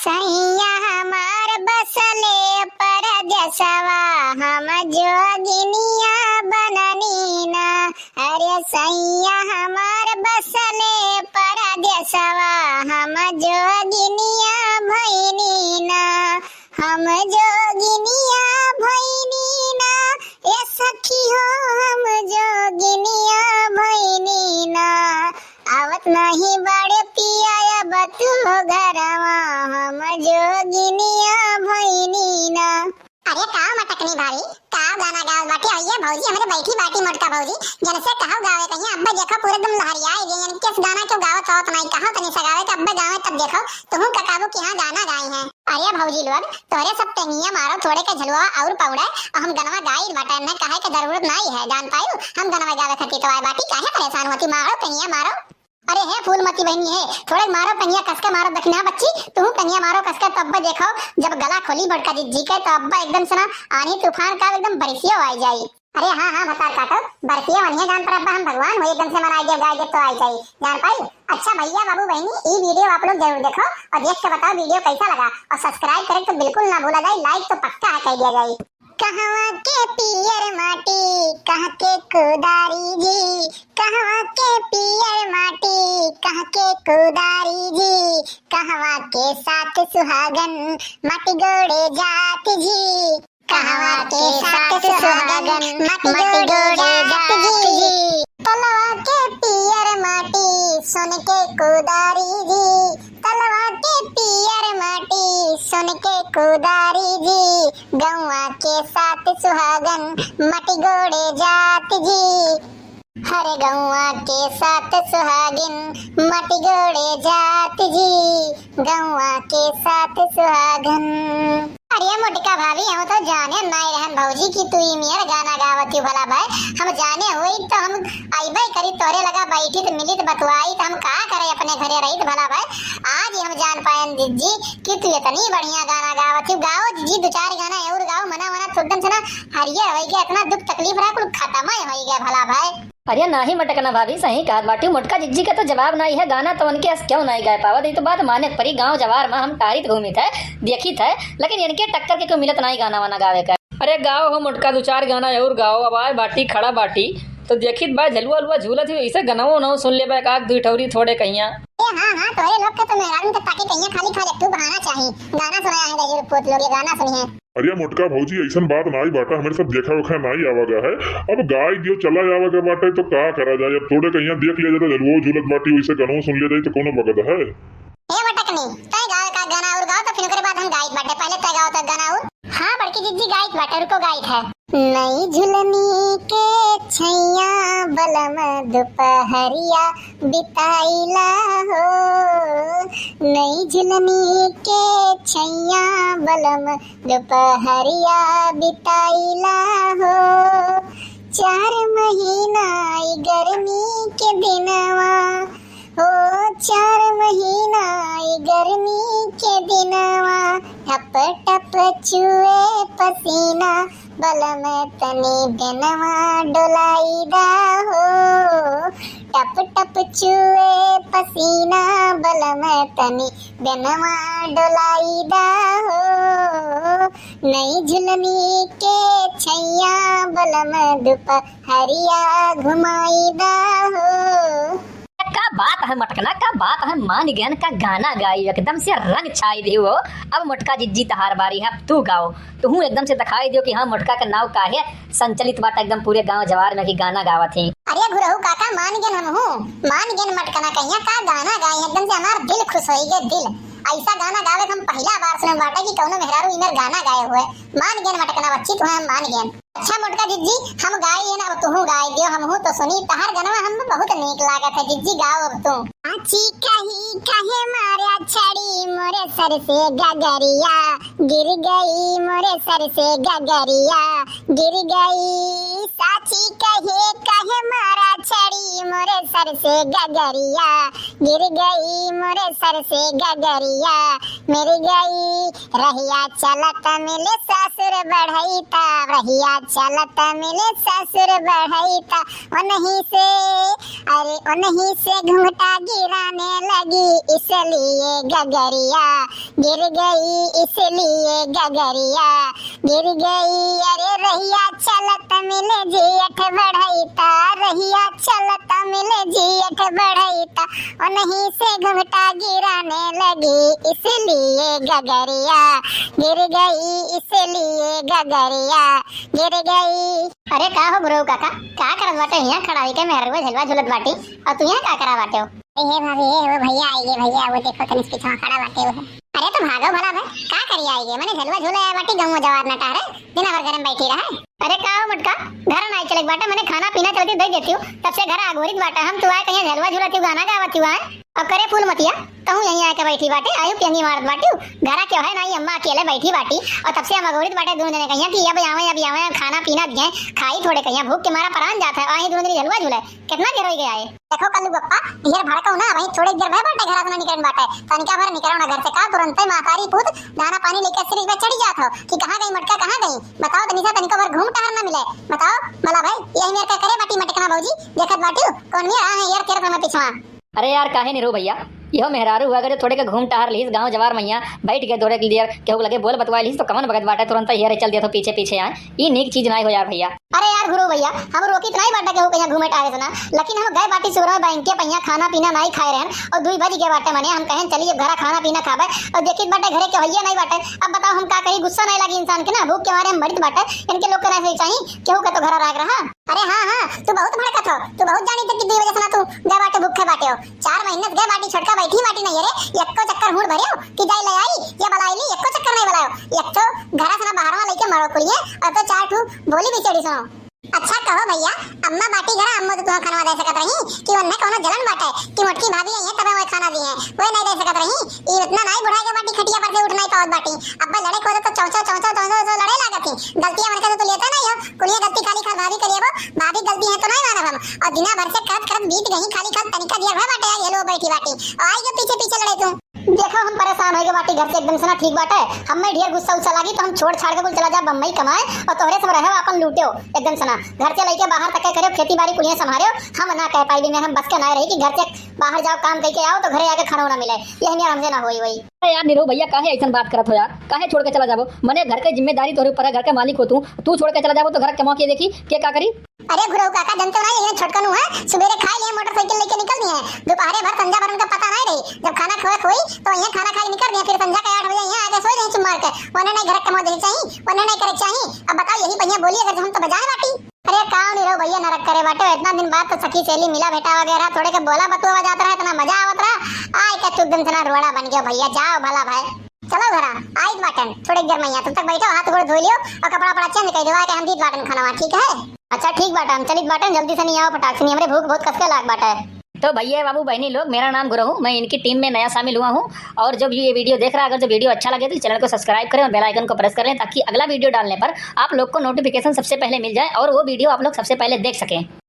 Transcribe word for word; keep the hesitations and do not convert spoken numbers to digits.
सैया हमार बसले परदेसवा, हम जोगिनिया बननी ना। अरे सैया हमार बसले परदेसवा, हम जोगिनिया भइनी ना। हम जोगिनिया भइनी ना, ए सखी हो, हम जोगिनिया भइनी ना। आवत नाही बाड़े पिया अब तू घरवा, हम जोगिनिया भइनी ना। अरे का मटकनी भाभी, का गाना गावत बाटे? अइये भौजी, हमरे बैठी बाटी मोटका भौजी, जनसे कहव गावे कहिया, अब्बे देखो पूरे एकदम लहरियाए गए, यानी किस गाना क्यों गावत आवत नाही, कहो तनी सा गावे के अब्बे गावे तब देखो, तुहू का काबू कि हाँ गाना गाई हैं। अरे भौजी लोग, तोहरे सब टंगिया मारो, थोड़े के झलुआ और पौड़े, और हम गनवा गाई बाटे, न कहे के जरूरत नाही है, जान पायू, हम गनवा गावे खातिर तो आए बाटी, काहे परेशान होती, मारो टंगिया मारो। अरे हे फूलमती बहनी हे, थोड़े मारो टंगिया कसके मारो, दखिना बच्ची, तुहू टंगिया मारो कसके, तो अब्बे देखो, जब गला खोली मोटका जिज्जी के, तो अब्बे एकदम से ना आनी तूफान का एकदम बरिसियो आई जाई। अरे हाँ, हाँ, भतार काटो, बरसिया वनिया जान पर अब्बा हम भगवान हो, एकदम से मनाई देव, गाई देव तो आई जाई, जान पाई। अच्छा भैया, बाबू, बहनी, ई video आप लोग जरूर देखो और देख के बताओ video कैसा लगा, और subscribe करे तो बिल्कुल ना भूला जाए, like तो पक्का है कह दिया जाए। कहवा के पियर माटी, कहाँ के कुदारी जी, कहवा के पियर माटी, कहाँ के कुदारी जी, कहवा के सात सुहागन, माटी गोड़े जात जी। कहवा के सात सुहागन, मट गोड़े जात जी। तलवा के पियर माटी, सोन के कुदारी जी। तलवा के पियर माटी, सोन के कुदारी जी। गौवा के सात सुहागन, मट गोड़े जात जी। हर गौवा के सात सुहागिन, मट गोड़े जात जी, गौवा के सात सुहागन। अरे मोटका भाभी, हम तो जाने नाई रहन भौजी कि तू ई मेर गाना गावत ही भला भाई। हम जाने होई तो हम अइबे करी तोहरे लगा बैठी त मिली त बतुआई त हम का करे अपने घरे रही त भला भाई। आज ही हम जान पायन जिज्जी कि तू इतनी बढ़िया गाना गावत ही। गाओ जिज्जी, दो चार गाना और गाओ, मना मना तो एकदम से ना हरियर होई गया, इतना दुख तकलीफ रहा कुल खत्म ही होई गया भला भाई। अरे नाही मटकना भाभी, सही कहत बाटी, मोटका जिज्जी के तो जवाब नाही है, गाना तो उनके अस क्यों नाही गाए पावत, ई तो बात माने के परी, गाँव जवार मा हम टहरित घूमित है, देखित है, लेकिन इनके टक्कर के क्यों मिलत नाही गाना वाना गावे का। अरे गाओ हो मोटका, दो चार गाना और गाओ, अब आए बाटी, खड़ा बाटी, तो देखित बा झलुआ उलुआ झूलत ही, ऐसे गनवो उनवो सुन लेबे, एक आध दुई ठौरी थोड़े कहिया। ए हाँ, हाँ, तोरे लोग के तो मेहरारू के ताके कहिया खाली खाली तू बहाना चाही, गाना सुनाया है, गजर पूत लोग ये गाना सुनी है। अरे मोटका भौजी, ऐसन बात नाई बाटा, हमरे सब देखा उखा नाई आवा गा है। अब गाय दियो चला आवा गा बाटे तो का करा जाए, अब थोड़े कहिया देख लिया जाता, झलुओ झूलत बाटी, वैसे गनवो सुन लिया जाए तो कोनो बगत है। ए मटकनी, तय गावे का गाना और गाओ तो फिर ओकरे बाद हम गाइत बाटे, पहले तय गाओ तो गाना और। हाँ बड़की जिज्जी गाइत बाटे, रुको गाइत है। नई झुलनी के छैया बलम दुपहरिया बिताइला हो, नई झुलनी के छैया बलम दुपहरिया बिताइला हो। चार महीना ई गर्मी के दिनवा हो, चार महीना ई गर्मी के दिनवा, टप टप चुए पसीना, बलम तनी बेनवा डोलाई दा हो, टप टप चुए पसीना, बलम तनी बेनवा डोलाई दा हो, नई झुलनी के छैया बलम दुपहरिया घुमाई दा हो। का बात है मटकना, का बात है, मान गयन का गाना गाई, एकदम से रंग छाई दियो। अब मोटका जिज्जी तहार बारी है, अब तू गाओ, तुहू एकदम से दिखाई दियो कि हाँ मोटका का नाव का है, संचलित बाटा एकदम पूरे गांव जवार में कि गाना गावत ही। अरे घुरहू काका, मान गेन हमहू, मान गेन मटकना कहिया का गाना गाए, एकदम से हमार दिल खुश होई गे दिल। ऐसा गाना गावे हम पहला बार सुने बाटे कि कौनो मेहरारू इनर गाना गाए हुए। मान गेन मटकना बच्ची, तुम्हें हम मान गेन। अच्छा मोटका जिज्जी, हम गाई है ना, अब तुहू गाई दियो, हमहू तो सुनी, तहार गनवा हम बहुत नीक लागत है जिज्जी, गाओ अब तू। आची कही कहे मारे छड़ी मोरे सर से गगरिया, गिर गई मोरे सर से गगरिया, गिर गई, साची कहे कहे मारा छड़ी, मोरे सर से गगरिया, गिर गई मोरे सर से गगरिया, मिल गई रहिया चलत मिले ससुर बढ़ैता, रहिया चलत मिले ससुर बढ़ैता, उन्हीं से, अरे उन्हीं से घूंघटा गिराने लगी, इसलिए गगरिया गिर गई, इसलिए गगरिया गिर गई। अरे रहिया चलत मिले जेठ बढ़ैता, रहिया चलत मिले जेठ बढ़ैता, उन्हीं से घूंघटा गिराने लगी, इसलिए गगरिया गिर गई, इसलिए गगरिया गिर गई। अरे का हो गुरु काका, का करत बाटे हियां खड़ा होइके मेहररुआ झलवा झुलत बाटी, और तू यहाँ का करा बाटे हो? ए, हे भाभी, हे, वो भैया आइगे, भैया, वो देखो, तनिस पीछवा खड़ा बाटे, वो। अरे, तो भागो भला भाई, का करी आइगे? मने झलवा झूले आए बाटी, गंवा जवार न टहरे, दिन भर घर में बैठी रहे। अरे, का हो मोटका, घर ना चले बाटे, मने खाना पीना चलती दे देती हूँ, तब से घर अगोरित बाटे, हम तू आए कहीं झलवा झूलती हूँ, गाना गावती हूँ, आए? अब करे फूल मतिया, तहूँ यहीं आके बैठी बाटे, आयु पियंगी मारत बाटी, घरा क्यों है ना, ये अम्मा अकेले बैठी बाटी, और तब से हम अगोरित बाटे, दोनों जने कहिया कि अब आवे, अब आवे, खाना पीना दिए, खाई थोड़े कहिया, भूख के मारा परान जात है, और यहीं दोनों जने झलवा झूले, कितना देर हो गया है? देखो कल्लू बप्पा, ढेर भड़काऊ ना, वहीं थोड़े देर भय बाटे, घर से ना निकलन बाटे। तनिका भर निकलो ना घर से का, तुरंते महतारी पूत दाना पानी लेके सिरिफ पे चढ़ी जात हो कि कहाँ गई मोटका, कहाँ गई? बताओ तनी सा, तनिका भर घूम टहर ना मिले। बताओ भला भाई, यही मेर का करे बाटी मटकना भौजी, देखत बाटी कौन मेर आ है यार तेरे समय पिछवा। अरे यार, काहे निरहू भैया, यह मेहरारू हुआ अगर जो थोड़े के घूम टहर लीस गाँव जवार मइया, बैठ के थोड़े देर केहू के लगे बोल बतवा लीस तो कवन बगत बाटे, तुरंत ही चल दिया तो पीछे पीछे आए। ई नीक चीज नाई हो यार भैया। अरे यार गुरु भैया, हम रोकित नाई बाटे केहू कहिया घूमे टहरे से ना, लेकिन हम गए बाटी सुबह बैंक के पहिया खाना पीना नाई खाए रहन और दुई बज गए बाटे, मने हम कहें चली अब घरा खाना पीना खाबे और देखित बाटे घरे के होइए नाई बाटे। अब बताओ हम का करी, गुस्सा नाई लगी इंसान के ना, भूख के मारे हम मरित बाटे, इनके लोग के ना सही चाहिए, केहू के तो घरा राग रहा। अरे हाँ हाँ, तू बहुत भड़कत हो, तू बहुत जानी थे कि दुई बजे से ना तू गए बाटे भूखे बाटे हो। चार महीने से गए बाटी छोटका बैठी बाटी नहीं रे, यक्को चक्कर हूड़ भरियो कि जाई ले आई या बलाई ली, यक्को चक्कर नहीं बलायो। एक तो घरा से ना बाहरवा लेके मरो कुड़िए और तो चार ठू बोली भी चढ़ी सुनो। अच्छा कहो भैया, अम्मा बाटी घरा अम्मो तो तुहा खाना दे सकत रही कि उनमें कोनो जलन बाटे कि मोटकी भाभी आई है तबे वह खाना दी है, वह नहीं दे सकत रही। ई इतना नाई बुढ़ाई के बाटी खटिया पर से उठ नाई पावत बाटी। अब्बा लड़े को तो चौचौ चौचौ चौचौ तो लड़े लागत ही। गलतियां मन के तो लेता नहीं हो, कुलिया गलती खाली खाल भाभी करिए वो, भाभी गलती है तो नहीं मानब हम। और दिना भर से करत करत बीत गई, खाली खाल तनिका दिया भर बाटे आज हेलो बैठी बाटी। और आई जो पीछे पीछे लड़े तू। देखो हम परेशान होइगे बाटी घर से एकदम से ना, ठीक बाटे। हमें ढेर गुस्सा उस्सा लागी तो हम छोड़ छाड़ के कुल चला जा बम्बई कमाए और तोहरे सब रहे अपन लूटे हो एकदम से ना। घर से लेके बाहर तक के करे खेती बाड़ी कुलियां संभारे हो, हम ना कह पाई भी मैं, हम बस के ना रही कि घर से बाहर जाओ काम करके आओ तो घरे आके खाना ना मिले, ये हमें हमसे ना होई वही। अरे यार निरहू भैया, काहे ऐसन बात करत हो यार, काहे छोड़ के चला जाबो? मने घर के जिम्मेदारी तोहरे ऊपर है, घर के मालिक हो तू, तू छोड़ के चला जाबो तो घर के कमा के देखी के का करी? अरे गुरु काका, जनते हो ना, ये छोटकनू है, सुबेरे खाए लिए मोटरसाइकिल लेके निकल दिए हैं, दोपहरे भर संझा भर उनका पता नहीं रही, जब खाना खोए खोई तो ये खाना खाए निकल दिए, फिर संझा के आठ बजे यहाँ आके सोई रही चुप मार के। वरना नहीं घर के कमा देखे चाहिए, वरना नहीं करे चाहिए। अब बताओ यही भैया बोलिए अगर हम तो बजाए बाटी। अरे काव निरहू भैया, नरक करे बाटे, इतना दिन बाद तो सखी सहेली मिला भेटा वगैरह, थोड़े के बोला बतुआ जात रहा, इतना मजा आवत रहा, आए के चुप दिन से ना रोड़ा बन गया भैया, जाओ भला भाई। चलो घरा, आइत बाटन, थोड़े देर मइया, तब तक बैठो, हाथ गोड़ धो लियो और कपड़ा वपड़ा चेंज कर दो, आके हम दीत बाटन खाना, ठीक है? अच्छा ठीक बाटन, हम चलित बाटन, जल्दी से नहीं आओ, फटाक से नहीं, हमरे भूख बहुत कस के लाग बाटे। तो भैया बाबू बहनी लोग, मेरा नाम गुरु हूँ, मैं इनकी टीम में नया शामिल हुआ हूँ। और जो भी ये वीडियो देख रहा है, अगर जो वीडियो अच्छा लगे तो चैनल को सब्सक्राइब करें और बेल आइकन को प्रेस कर लें, ताकि अगला वीडियो डालने पर आप लोग को नोटिफिकेशन सबसे पहले मिल जाए और वो वीडियो आप लोग सबसे पहले देख सकें।